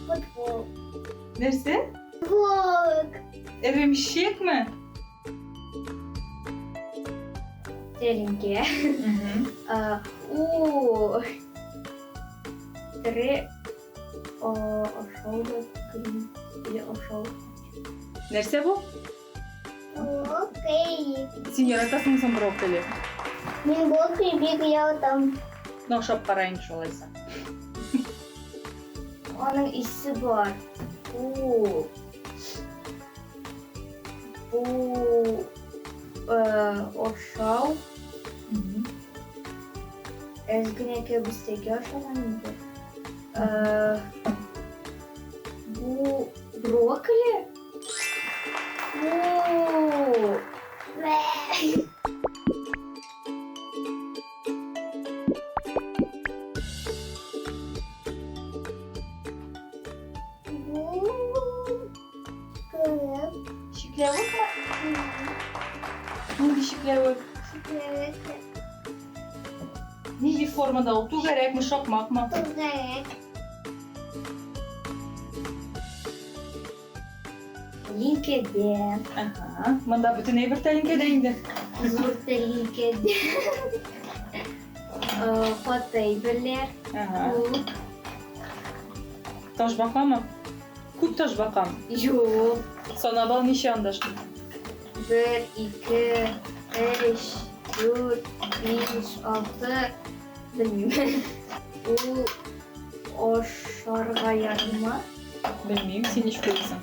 Футбол. Нәрсә? Волк. Эремчекме? Тәлинкә. У. Тере ашау да түгел. Или ашау. Нәрсә бу? Брокколи. Син яратасыңмы соң брокколи? Мин брокколи бик яратам. Ну, ашап кара инде шулайса. Аның исе бар. Бу. Бу ашау. Әз генә кәбестәгә ашаган инде. Бу брокколи? Бу. Бу кылып. Чикләвекме? Нинди чикләвек? Чикләвек. Нинди формада ул? Түгәрәкме, шакмакмы? Түгәрәк. Тәлинкәдә. Ага. Монда бөтен әйбер тәлинкәдә инде. Зур тәлинкәдә. Каты әйберләр. Ага. Күп. Ташбакамы? Күп ташбакамы? Юк. Санап ал ничә анда шул? Бер, ике, өч, дүрт, биш, алты. Белмим. Ул ашарга ярыймы? Белмим, син ничек уйлыйсың?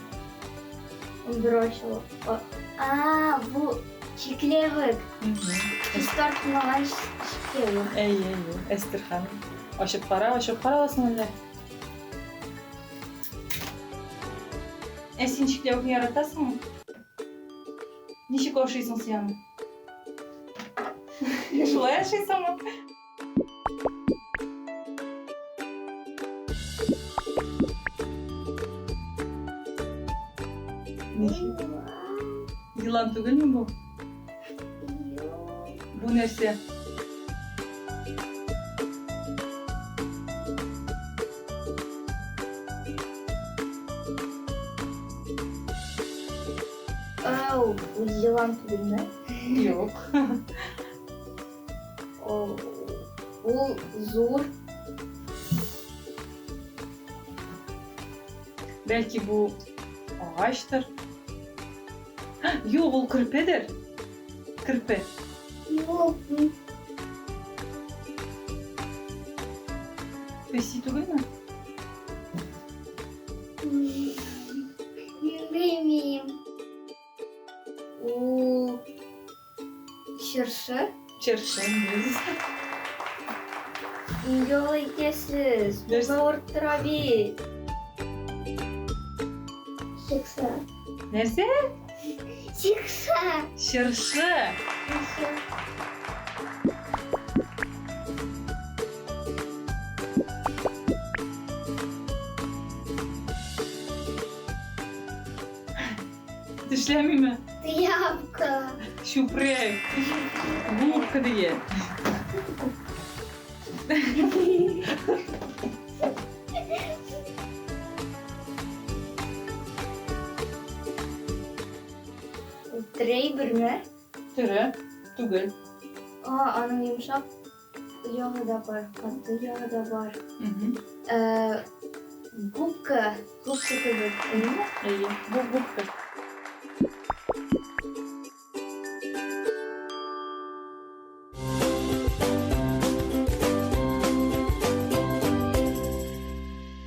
Бер ашау. А, бу чикләвек. Чистартмаган чикләвек. Әйе, әйе, Әстерхан. Ачып кара, ачып кара аласың әллә? Ә син чикләвекне яратасыңмы? Ничек ашыйсың син аны? Шулай ашыйсыңмы? Ничек? Елан түгелме бу? Юк. Бу нәрсә? Ау, ул елан түгелме? Юк. Ул зур. Бәлки бу агачтыр? Юк, ул керпедер. Керпе. Юк. Песи түгелме? Мин белмим. Ул чыршы. Чыршы. Дөрес. Нигә алай итәсез? Нәрсә? Ул авырып тора бит. Чыкса. Нәрсә? Чыкса. Чыршы. Тешләмиме? Тряпка. Чүпрәк. Губка дигән. Тере әйберме? Тере түгел. А, аның йомшак ягы да бар, каты ягы да бар. Губка, губка кебек, әйеме? Әйе, бу губка.